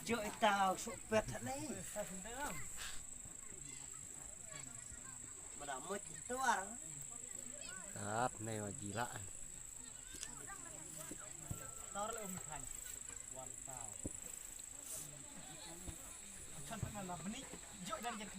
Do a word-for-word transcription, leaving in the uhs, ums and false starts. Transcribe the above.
Jok ita suk pet ne. Mada mut tuar. Tap ne wa jila. Tar le um khan. Wan tau. Chan tang la bni. Jok dan jen.